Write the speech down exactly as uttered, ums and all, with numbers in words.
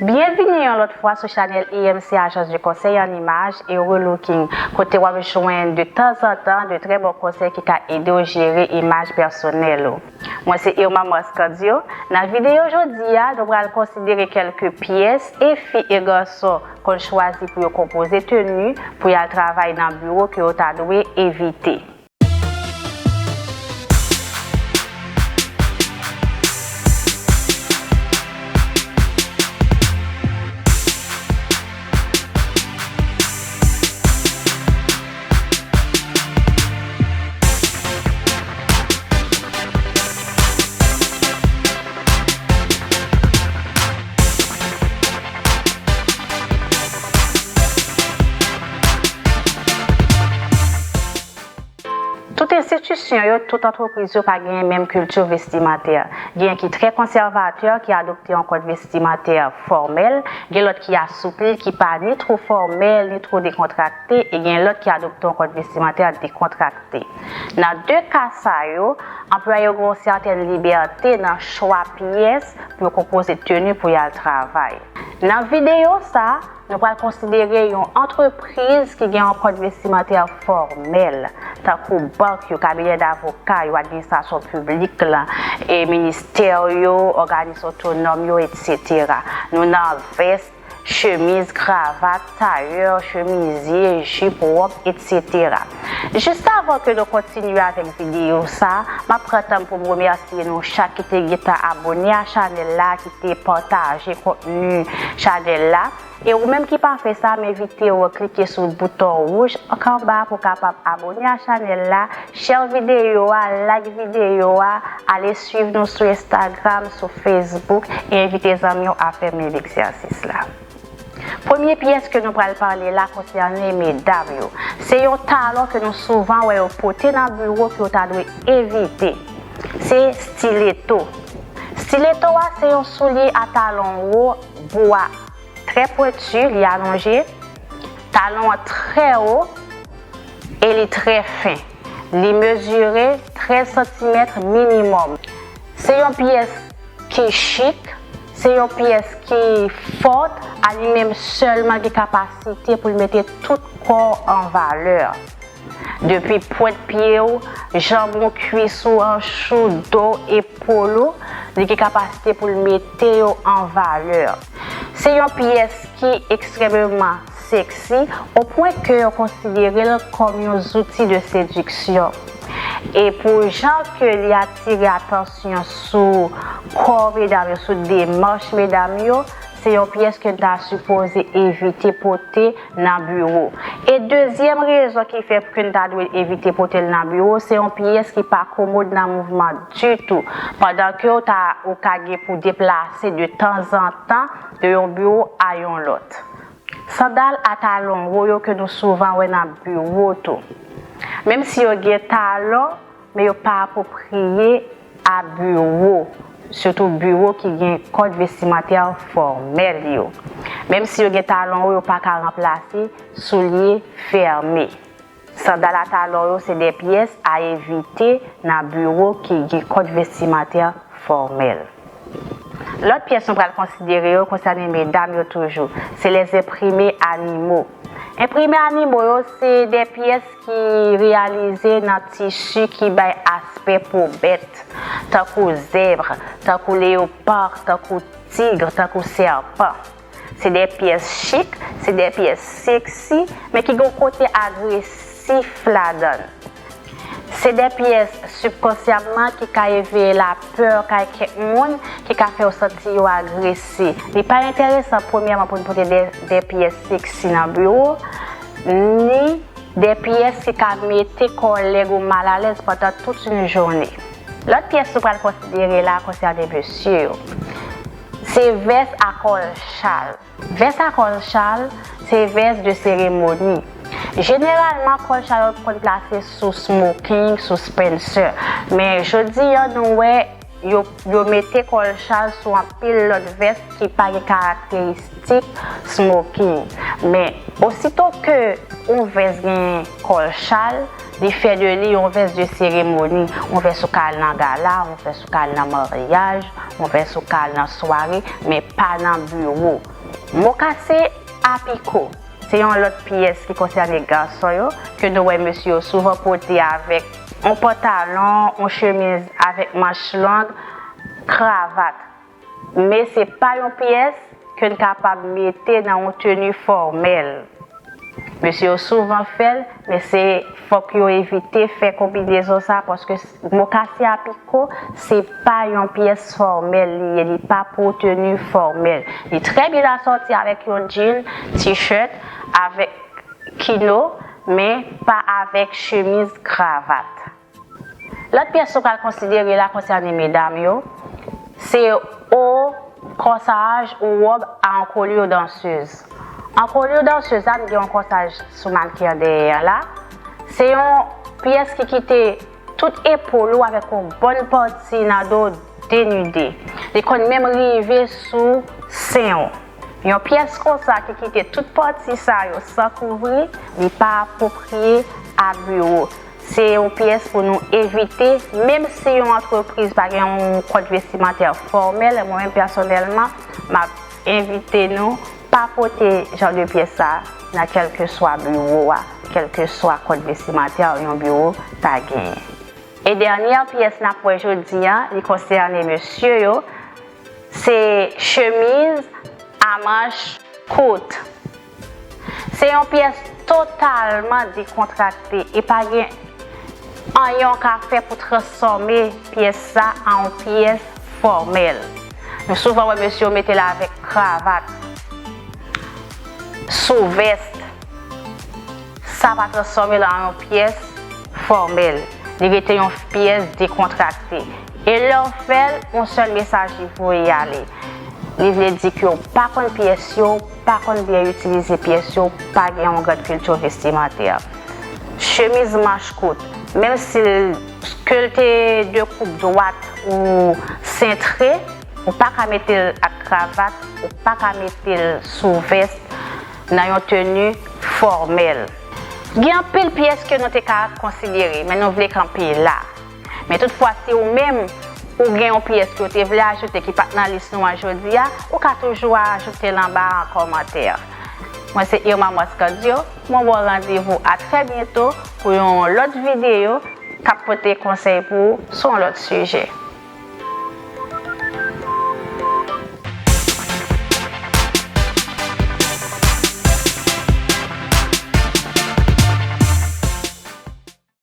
Byenvini yon lòt fwa sou chanèl E M C Agence de Conseil en Image et Relooking, kote w ap jwenn de tanzantan de trè bon konsèy ki ka ede w jere imaj pèsonèl ou. Mwen se Irma Marscandio. Nan videyo jodi a, nou pral konsidere kèlke pyès e fi e gason konn chwazi pou yo konpoze teni pou y al travay nan biwo ke yo ta dwe evite. Tout enstitisyon yo, tout antrepriz yo pa genyen menm kilti vestimantè. Genyen ki trè konsèvatè, ki adopte yon kòd vestimantè fòmèl, gen lòt ki asoupli, ki pa ni twò fòmèl, ni twò dekontrakte, e gen lòt ki adopte yon kòd vestimantè dekontrakte. Nan de ka sa yo, anplwaye yo gen yon sètèn libète nan chwa pyès pou yo konpoze teni pou y al travay. Nan videyo sa, nou pral konsidere yon antrepriz ki gen yon kòd vestimantè fòmèl, tankou bank yo, kabinè davoka yo, administrasyon piblik la, e ministè yo, òganis otonòm yo, etsetera. Nou nan vès, chemiz, kravat, tayè, chemizye, jip, wòb, etsetera. Jis avan ke nou kontinye avèk videyo sa, m ap pran tan m pou m remèsye nou chak ki te gentan abòne a chanèl la, ki te pataje kontni chanèl la. E ou menm ki pa fè sa, m envite w klike sou bouton wouj k anba pou w kapab abòne a chanèl la, share videyo a, like videyo a, ale swiv nou sou Instagram, sou Facebook, e envite zanmi w a fè menm egzèsis la. Premye pyès ke nou pral pale la konsène medam yo. Se yon talon ke nou souvan wè yo pote nan biwo ke yo ta dwe evite. Se stileto. Stileto a se yon soulye a talon wo bwa trè pwenti, li alonje. Talon an trè wo e li trè fen. Li mezire trèz santimèt minimòm. Se yon pyès ki chik, se yon pyès ki fòt, a li menm sèlman gen kapasite pou l mete tout kò w an valè. Depi pwent pye w, janm ou, kwis ou, anch ou, do, epòl ou, li gen kapasite pou l mete yo an valè. Se yon pyès ki ekstrèmeman seksi, o pwen ke yo konsidere l kòm yon zouti de sediksyon. E pou jan ke li atire atansyon sou kò medam yo, sou demach medam yo, se yon pyès ke n ta sipoze evite pote nan biwo. E dezyèm rezon ki fè ke n ta dwe evite pote l nan biwo, se yon pyès ki pa komòd nan mouvman ditou, pandan ke w ta, ou ka gen pou deplase de tanzantan de yon biwo a yon lòt. Sandal a talon wo yo ke nou souvan wè nan biwo tou. Menm si yo gen talon, men yo pa apwopriye a biwo, sitou biwo ki gen kòd vestimantè fòmèl yo. Menm si yo gen talon wo, yo pa ka ranplase soulye fèmen. Sandal a talon yo se de pyès a evite nan biwo ki gen kòd vestimantè fòmèl. Lòt pyès nou pral konsidere yo konsène medam yo toujou, se les imprimés animaux. Enprime animo yo se de pyès ki reyalize nan tisi ki bay aspè po bèt, tankou zèb, tankou leyopa, tankou tig, tankou sèpan. Se de pyès chik, se de pyès seksi, men ki gen yon kote agresif ladan l. Se de pyès sibkonsyèman ki ka eveye lapè kay kèk moun, ki ka fè yo santi yo agrese. Li pa enteresan, premyèman, pou n pote de, de pyès seksi nan biwo, ni de pyès ki ka mete kòlèg ou malalèz pandan tout yon jounen. Lòt pyès nou pral konsidere la konsène mesye yo. Se vès a kòl chal. Vès a kòl chal, se vès de seremoni. Jeneralman, kòl chal yo konn plase sou smoking, sou spencer. Men jodi a, nou wè yo, yo mete kòl chal sou anpil lòt vès ki pa gen karakteristik smoking. Men, osito ke yon vès gen kòl chal, li fè de li yon vès de seremoni, yon vès ou ka al nan gala, yon vès ou ka al nan maryaj, yon vès ou ka al nan sware, men pa nan biwo. Mokase a piko se yon lòt pyès ki konsène gason yo, ke nou wè mesye yo souvan pote avèk yon pantalon, yon chemiz avèk manch long, kravat. Men se pa yon pyès ke n kapab mete nan yon teni fòmèl. Mesye yo souvan fè l, men se fòk yo evite fè konbinezon sa, paske mokase a piko se pa yon pyès fòmèl li ye, li pa pou teni fòmèl. Li trè byen asòti avèk yon jean, t-shirt, avèk kino, men pa avèk chemiz, kravat. Lòt pyès nou pral konsidere la konsène medam yo, se o, kòsaj ou wòb a ankolyo dansez. Ankolyo dansez la, n gen yon kòsaj sou mannequin an dèyè a la. Se yon pyès ki kite tout epòl ou avèk yon bòn pati nan do w denide. Li konn menm rive sou sen w. Yon pyès konsa ki kite tout pati sa yo san kouvri, li pa apwopriye a biwo. Se yon pyès pou nou evite, menm si yon antrepriz pa gen yon kòd vestimantè fòmèl, mwen menm pèsonèlman, m ap envite nou pa pote jan de pyès sa nan kèlkeswa biwo a, kèlkeswa kòd vestimantè yon biwo ta genyen. E dènyè pyès n ap wè jodi a, li konsène mesye yo, se chemiz a manch kout. Se yon pyès totalman dekontrakte e pa gen anyen w ka fè pou transfòme pyès sa an yon pyès fòmèl. Nou souvan wè mesye yo mete l avèk kravat, sou vès. Sa pa transfòme l an yon pyès fòmèl. Li rete yon pyès dekontrakte. E lè w fè l, yon sèl mesaj li voye ale. Li vle di ke w pa konn pyès yo, w pa konn byen itilize pyès yo, w pa gen yon gran kilti vestimantè. Chemiz manch kout, menm si l, ke l te de koup dwat ou sentre, ou pa ka mete l ak kravat, ou pa ka mete l sou vès nan yon teni fòmèl. Gen anpil pyès ke nou te ka konsidere, men nou vle kanpe la. Men toutfwa, si ou menm, ou gen yon pyès ke w te vle ajoute ki pa t nan lis nou an jodi a, ou ka toujou ajoute l anba an kòmantè. Mwen se Irma Moscandio, mwen ba w randevou a trè byento pou yon lòt videyo k ap pote konsèy pou ou sou yon lòt sijè.